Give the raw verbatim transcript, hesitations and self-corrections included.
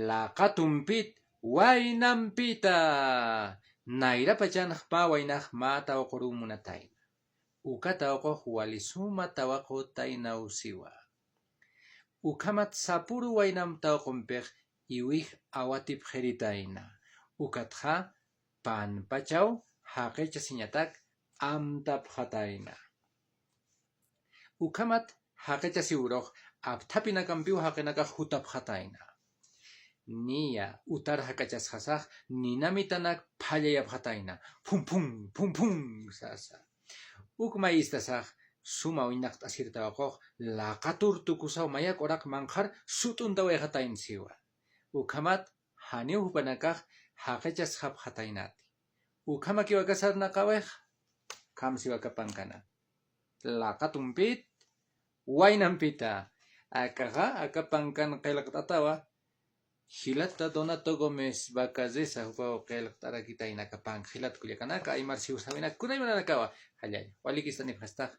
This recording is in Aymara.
Laqatumpit waynampita. Nayrapachanx mä waynax mä tawaqurun munatayna. Uka tawaqux wali suma tawaqutaynaw siwa. Ukhamat sapüru waynamp tawaqumpix iwij awatipxiritayna. Ukatxa panpachaw jaqichasiñatak amtapxatayna. Ukhamat jaqichasiwrux apthapinakampiw jaqinakax jutapxatayna. Niya utar jak'achasxasax ninamitanak phallayapxatayna. Phum phum, phum phum sasa. Uk mayistasax suma wiñaqt'asir tawaqux laqatur tukusaw mayak uraq manqhar sut'untawayxatayna siwa. Ukhamat janiw jupanakax jaqichasxapxataynati. Ukhamakiw aka sarnaqawix, kham siwa aka pankana. Laqatumpit waynampita. Akaxa aka pankan qillqt'atawa. Jilata Donato Gómez Vacasesa jupaw qillqt'arakitayna aka pank. Jilat kullakanaka, aymar siwsawinak kunaymananakawa. Jallalla. Walikistanipxastax.